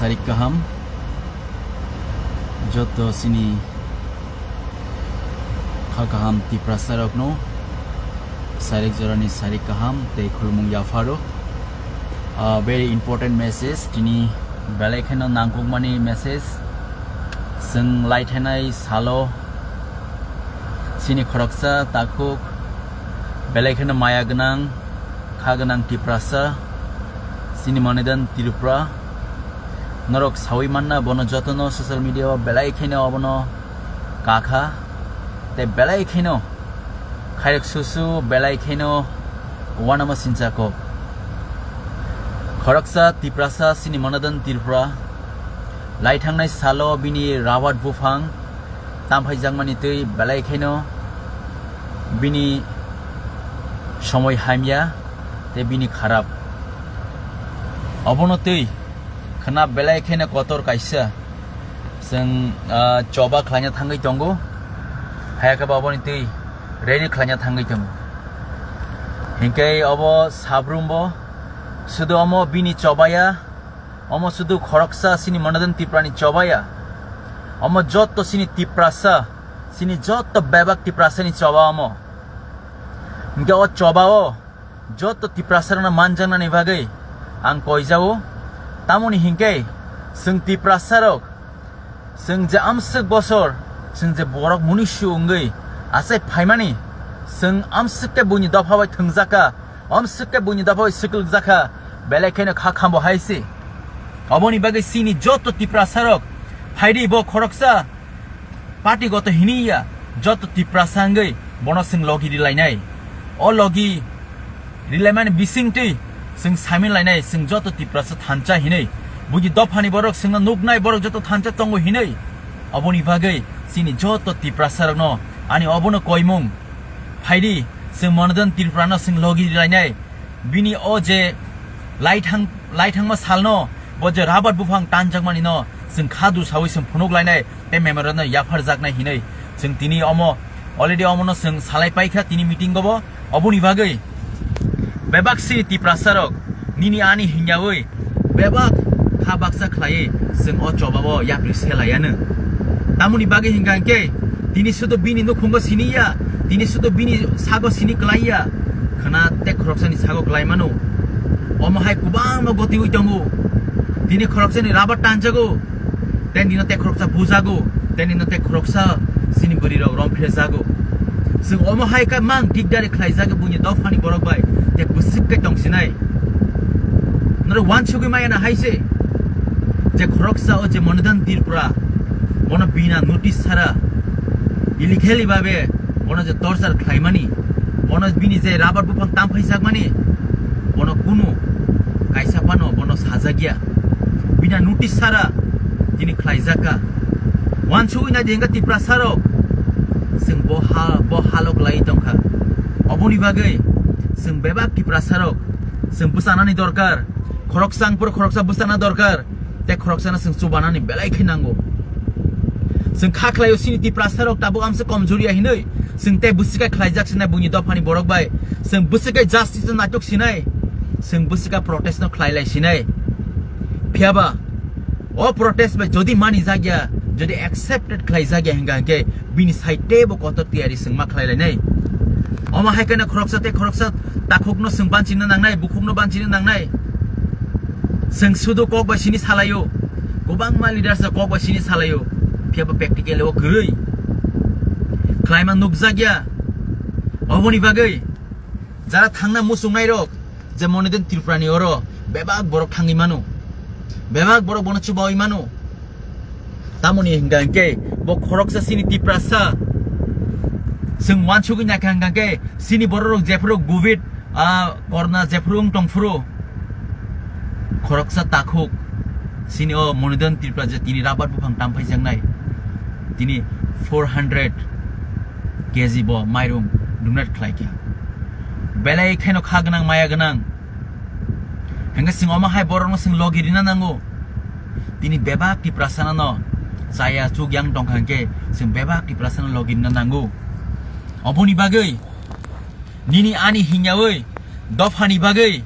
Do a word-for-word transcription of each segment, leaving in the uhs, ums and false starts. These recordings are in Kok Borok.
Sarik kaham, joto chini kha kaham Tiprasa rokno sarik jorani sarik kaham tei khulumung yapharo. Ah, very important message, tini belai kheno nangkukmani message. Chwng laithainai salo chini khoroksa takhuk belai kheno maya gwnang, kha gwnang Tiprasa, chini Manidan Tripura. Norok sawi manna bono jotono social media o belai kheno obono kakha, tei belai kheno khairok susu belai kheno wanama sinchakok. Khoroksa Tiprasa chini Manidan Tripura laithangnai salo bini rabat buphang tamphaijakmani twi belai kheno bini somoi hamya tei bini kharap. Obono twi khna belai kheno kotor kaisa chwng, ah, choba khlaina thangwi tongo, hayakhe bo aboni twi ready khlaina thangwi tongo. Hinkhe obo sabrumbo sudu omo bini chobaya, omo sudu khoroksa chini Manidan Tripurani chobaya, omo jotto chini Tiprasa, chini jotto bebak Tiprasani choba omo. Hinkhe o choba o joto Tiprasarokno manjaknani bagwi ang koijao. Tamoni hinkhe chwng Tiprasarok, chwng je amswk bosor, chwng je borok munisu wngwi achai phaimani, chwng amswk khe buini dopha bai thwngjakha, amswk khe buini dopha bai swklikjakha, belai kheno kha khambo hai se. Oboni bagwi chini joto Tiprasarok phaidi bo khoroksa party goto hini ya, joto Tiprasa wngwi bono chwng logi rilainai. O logi rilaimani bisingtwi chwng samin lainai, chwng joto Tiprasa thansa hinwi. Buini dophani borok chwngno nuknai borok joto thansa tongo hinwi. Oboni bagwi chini joto Tiprasarokno ani obono koimung. Phaidi chwng Manidan Tripurano chwng logi rilainai. Bini o je laithang, laithangma salno bo je rabat buphang tanjakmani no chwng khadu sawi chwng phunuk lainai tei memorandum yapharjaknai hinwi chwng tini omo already omono chwng salai paikha tini meeting o bo. Oboni bagwi bebak si Tiprasarok nini ani hingyawi bebak kha baksa khlaiwi chwng o chobao yapri selaiyanw. Tamoni bagwi hingkha hinkhe tini sudo bini nukhungo siniya, tini sudo bini sago sini klaiya. Khna tei khoroksani sago klaimano. Omo hai kwbangma gotiwi tongo. Tini khoroksani rabar tanjago. Tei nino tei khoroksa bujago. Tei nino tei khoroksa sini bwrwirok romphrejago. Chwng omo hai khe mang dikdari khlaijago buini dophani borok bai. Tei bwswk khe tongsinai. Norok wansugwi maya na hai se. Je khoroksa o je Manidan Tripura, bono bina notice sara, illegally babe bono je torture khlaimani, bono bini je rabar buphang tamphaijakmani, bono kunu kaisa phano bono sajakya. Bina notice sara tini khlaijakha. Wansugwi nai di hingkha Tiprasarok, chwng bo ha, bo halok lai tongkha. Oboni bagwi chwng bebak Tiprasarok chwng bwchanani dorkar. Khoroksa wngphuru khoroksa bwchana dorkar, tei khoroksano chwng chubanani belai khe nango. Chwng kha khlaio chini Tiprasarok tabuk amse komjoriya hinwi, chwng tei bwswk khe khlaijak sinai buini dophani borok bai, chwng bwswk khe justice no naitok sinai, chwng bwswk khe protest no khlai lai sinai. Phiyaba o protest bai jodi mani jakya, jodi accepted khlai jakya hingka hinkhe bini side teibo kotor tiyari chwng ma khlai lainai. Omo hai kheno khoroksa tei khoroksa takhukno chwng banchina nangnai, bukhukno banchina nangnai. Chwng sudu kok bai sini salaio, kwbangma leaders rok kok bai sini salaio, phiyaba practical o kwrwi khlaima nukjakya. Oboni bagwi jara thangna muchungnai rok je Manidan Tripurani oro bebak borok thangwi mano, bebak borok bono chubawi mano. Tamoni hingka hinkhe bo khoroksa chini Tiprasa. Chwng wansugwi naikha hingka hinkhe chini bororok jephuru covid, ah, corona jephuru wng tongphuru khoroksa takhuk chini o Manidan Tripura je tini rabar buphang tamphaijaknai, tini four hundred K G bo mairung donate khlaikha. Belai kheno kha gwnang, maya gwnang. Hingke chwng omo hai borokno chwng logi rina nango. Tini bebak Tiprasano no chaya chuk yang tongkha hingke chwng bebak Tiprasano logi rina nango. Oboni bagwi nini ani hingyawi dophani bagwi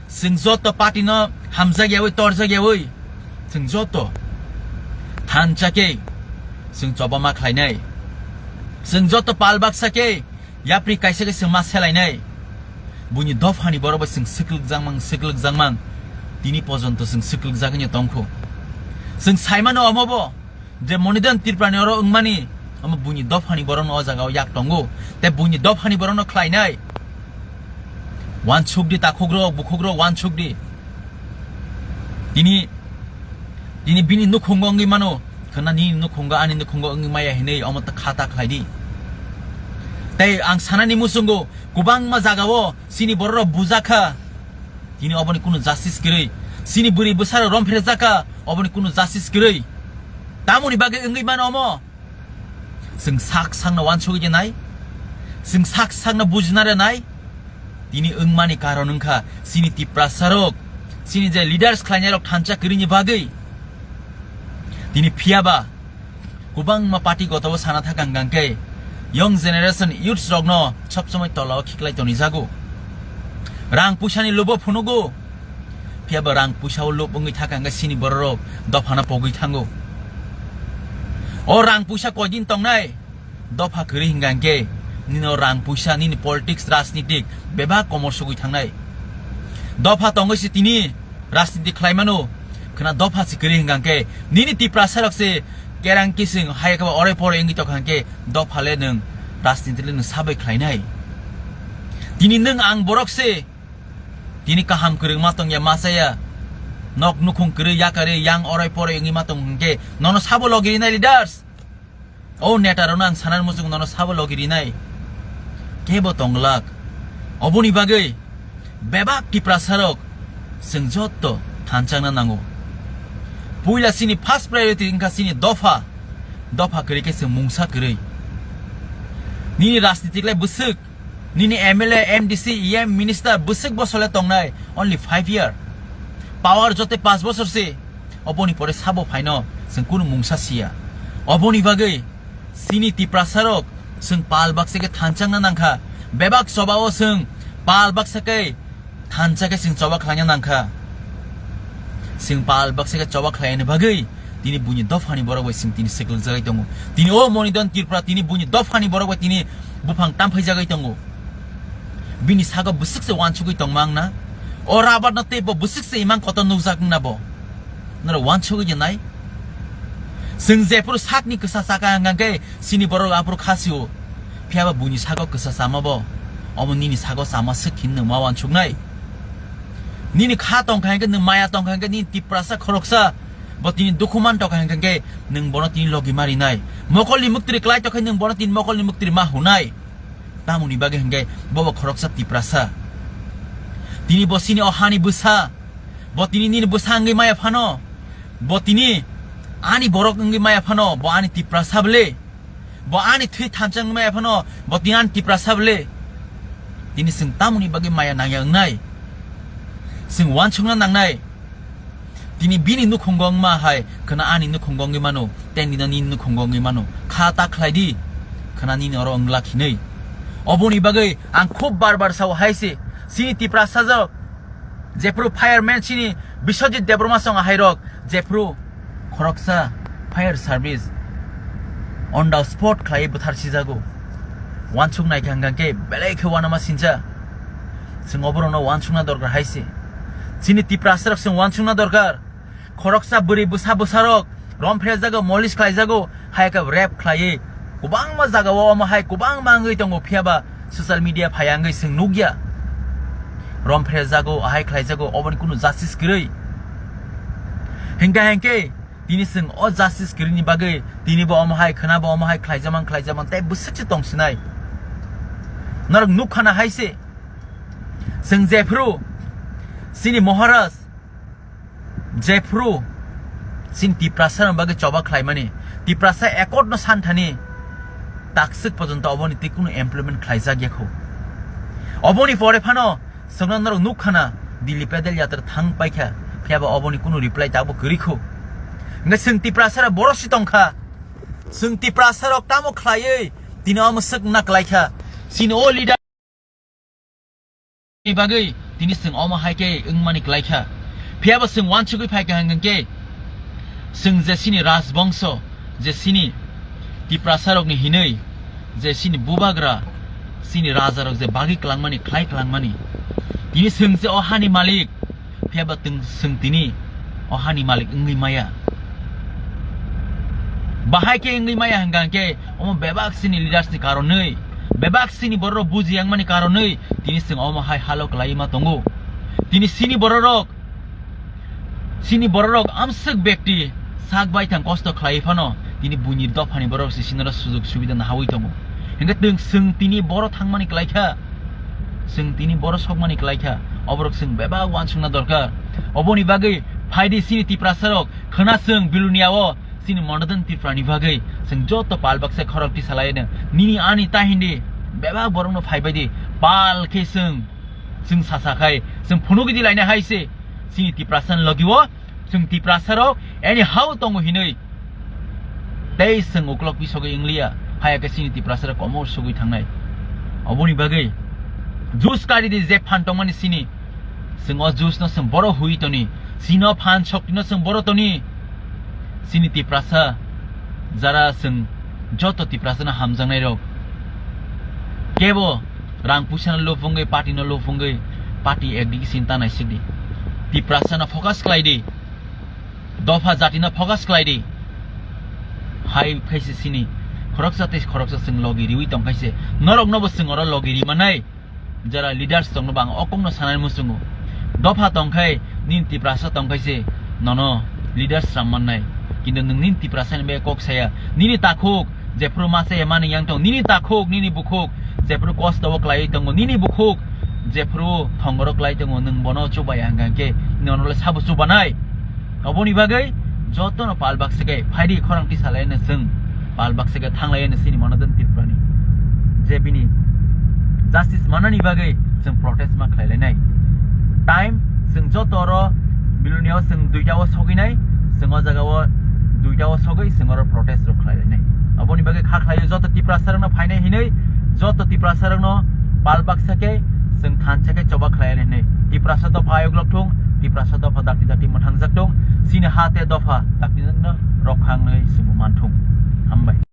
chwng joto party no hamjak yawi torjak yawi Chwng joto thansa khe chwng choba ma khlainai. Chwng joto pal baksa khe yapri kaisa khe chwng ma selainai. Buini dophani borok bai chwng swklikjakmang, swklikjakmang. Tini pojonto chwng swklikjagwino tongkho. Chwng saimano omobo je Monidhan Tripurani oro wngmani, omo buini dophani borokno o jagao yak tongo. Tei buini dophani borokno khlainai. Wansukdi takhukrok, bukhukrok, wansukdi. Tini, tini bini nukhungo wngwi mano, khwna nini nukhungo, ani nukhungo wngwi maya hinwi omo ta kha ta khlaidi. Tei ang sanani muchungo, kwbangma jagao chini bororok bujakha. Tini oboni kunu justice kwrwi. Chini bwrwi bwsarok romphrejakha, oboni kunu justice kwrwi. Tamoni bagwi wngwi mano omo? Chwng sak sakno wansugwi de nai, chwng sak sakno bujina de nai. Tini wngmani karon wngkha chini Tiprasarok, chini je leaders khlainairok thansa kwrwini bagwi. Tini phiyaba kwbangma party gotabo sana thakang kangkhe young generation youths rokno sob somoi tolao khiklai tonijago. Rang puisani lobo phunugo. Phiyaba rang puisa o lob wngwi thaka hwnkhe chini bororok dophano pogwi thango. O rang puisa koidin tongnai, dopha kwrwi hwnkha hwnkhe nini o rang puisa, nini politics, rajnitik bebak komor sogwi thangnai. Dopha tongwi se tini rajniti khlai mano, khwna dopha se kwrwi hwnkha hwnkhe nini Tiprasa rok se kerang kising hai khe ba orai porai wngwi tongkha hwnkhe dopha le nwng rajniti le nwng sabai khlainai. Tini nwng ang borok se Tini kaham kwrwng ma tongya ma chaya. Nok nukhung kwrwi yakarwi yang orai porai wngwi ma tong hwnkhe nono sabo logi rinai leaders. O neta rokno ang sanani muchung nono sabo logi rinai. Kebo tonglak. Oboni bagwi bebak Tiprasa rok chwng jotto thanchangna nango. Puila chini first priority wngkha chini dopha. Dopha kwrwi khe chwng mungsa kwrwi. Nini rajnitik lai bwswk Nini M L A, M D C, E M, minister bwswk bosole tongnai, only five year. Power jote panch bosor se. Oboni pore sabo phaino chwng kunu mungsa siya. Oboni bagwi chini Tiprasa rok chwng pal baksa khe thanchangna nangkha. Bebak choba o chwng pal baksa khe thansa khe chwng choba khlaina nangkha. Chwng pal baksa khe choba khlaina bagwi tini buini dophani borok bai chwng tini swklugjagwi tongo. Tini o Monidhan Tripura tini buini dophani borok bai tini buphang tamphai jagwi tongo. Bini sago bwswk se wansugwi tongma wngna. O rabar no tei bo bwswk se imang kotor nukjak wngna bo. Norok wansugwi je nai. Chwng jephuru sakni kwsa chaka hwnkha khe chini borok aphuru kha sio. Phiyaba buini sago kwsa chama bo. Omo nini sago chama swk hin nwng ma wansuknai. Nini kha tongkha hwnkhe nwng maya tongkha hwnkhe nini Tiprasa khoroksa bo tini dukhu man tongkha hwnkhe nwng bono tini logi ma rinai. Mokolni muktri klai tongkha nwng bono tini mokolni muktri ma hunai. Tamoni bagwi hwnkhe bobo khoroksa Tiprasa. Tini bo chini o hani bwsa. Bo tini nini bwsa wngwi maya phano. Bo tini ani borok wngwi maya phano. Bo ani Tiprasa bwle. Bo ani thwi thansa wngwi maya phano. Bo tini ani Tiprasa bwle. Tini chwng tamoni bagwi maya nangya wngnai. Chwng wansukna nangnai. Tini bini nukhungo wngma hai, khwna ani nukhungo wngwi mano, tei nini nini nukhungo wngwi mano. Kha ta khlai di, khwna nini oro wngla khinwi. Oboni bagwi ang khub bar bar sao hai se, chini Tiprasa jok, jephru fireman chini Biswajit Debbarma song hai rok, jephru khoroksa fire service on the spot khlai bwthar sijago. Wansuk nai kha hwnkha khe belai khe uanama sincha. Chwng oborokno wansukna dorkar hai se. Chini Tiprasa rok chwng wansukna dorkar. Khoroksa bwrwi bwsa bwsarok romphrejago, molish khlaijago, hai khe rape khlaiwi kwbangma jagao omo hai kwbangma wngwi tongo, phiyaba social media phaiya wngwi chwng nukya. Romphrejago, ahai khlaijago, oboni kunu justice kwrwi. Hinkhe hinkhe tini chwng o justice kwrwini bagwi tini bo omo hai khwna bo omo hai khlaijamang khlaijamang tei bwswk se tongsinai. Norok nukha na hai se. Chwng jephru chini Maharaj jephru chini Tiprasa rok bagwi choba khlaimani, Tiprasa accord no santhani takswk pojonto oboni tei kunu implement khlaijak ya kho. Oboni pore phano chwngno norok nukha na Delhi pedal yatra thang paikha, phiyaba oboni kunu reply tabuk kwrwi kho. Hwnkhe chwng Tiprasa rok boro si tongkha, chwng Tiprasa rok tamo khlaiwi tini omo swk wngna klaikha, chini o leader ni bagwi tini chwng omo hai khe wngmani klaikha. Phiyaba chwng wansugwi phaikha hwnkhe Chwng je chini rajbongso, je chini Tiprasarokni hinwi, je chini bubagra, chini rajarok je bagwi kwlangmani, khlai kwlangmani, tini chwng je o hani malik, phiyaba twng-, chwng tini o hani malik wngwi maya. Bahai khe wngwi maya hwnkha hwnkhe omo bebak chini leaders ni karonwi, bebak chini bororok buji yangmani karonwi tini chwng omo hai halo kwlaiwi ma tongo. Tini chini bororok Chini bororok amswk bekti sak baithang kosto khlai phano tini buini dophani borok se sinoro sujok subida nahawi tongo. Hingke twng chwng tini boro thangmani kwlaikha, chwng tini boro sokmani kwlaikha, oborok chwng bebak uansukna dorkar. Oboni bagwi phaidi chini Tiprasarok khwna chwng Biluniao chini Monodan Tripurani bagwi chwng joto pal baksa khorok tisalaiano nini ani tahindi bebak borokno phaibaidi pal khe chwng Chwng sasa khai, chwng phunugwi di laina hai se. Chini Tiprasa ni logi o, chwng Tiprasa rok anyhow tongo hinwi. Tei chwng uklok pisogwi wngliya, haya khe chini Tiprasa rok komor sugwi thangnai. Oboni bagwi, juice kari di je phan tongmani chini. Chwng o juice no chwng boro hui toni, chini o phan sokti no chwng boro toni. Chini Tiprasa, jara chwng joto Tiprasa no hamjaknai rok. Kebo rang puisa no lupungwi, party no lupungwi, party ekdigi sinta naisikdi. Tiprasa no focus khlai di. Dopha jati no focus khlai di. Hai khaise chini khoroksa tei khoroksa chwng logi riwi tong khaise. Norok no bo chwng oro logi ri manai. Jara leaders tongno bang o kokno sanai muchungo. Dopha tongkhai, nini Tiprasa tongkhaise nono leaders ram mannai. Kintu nwng nini Tiprasa ni be kok saya. Nini takhuk jephru masa ya mani yang tong. Nini takhuk, nini bukhuk jephru kosto o klai tongo. Nini bukhuk jephru thongoro klai tongo. Nwng bono chubaya hwnkha khe nono le sabo chubanai. Oboni bagwi jotono pal baksa khe phaidi khorang tisa laino chwng pal baksa khe thang laino chini Monodan Tripurani je bini justice manani bagwi chwng protest ma khlai lainai. Time chwng joto oro Biluniao chwng duita o sogwi nai, chwng o jaga o duita o sogwi chwng oro protest rok khlai lainai. Oboni bagwi kha khlaio joto Tiprasa rokno phainai hinwi, joto Tiprasa rokno pal baksa khe chwng thansa khe choba khlai lainai. Tiprasa dopha ayok lok thung, Tiprasa dopha dakti dakti mwthangjak tong, chini ha tei dopha dakti no rok khangnai chwng manthung. Hambai.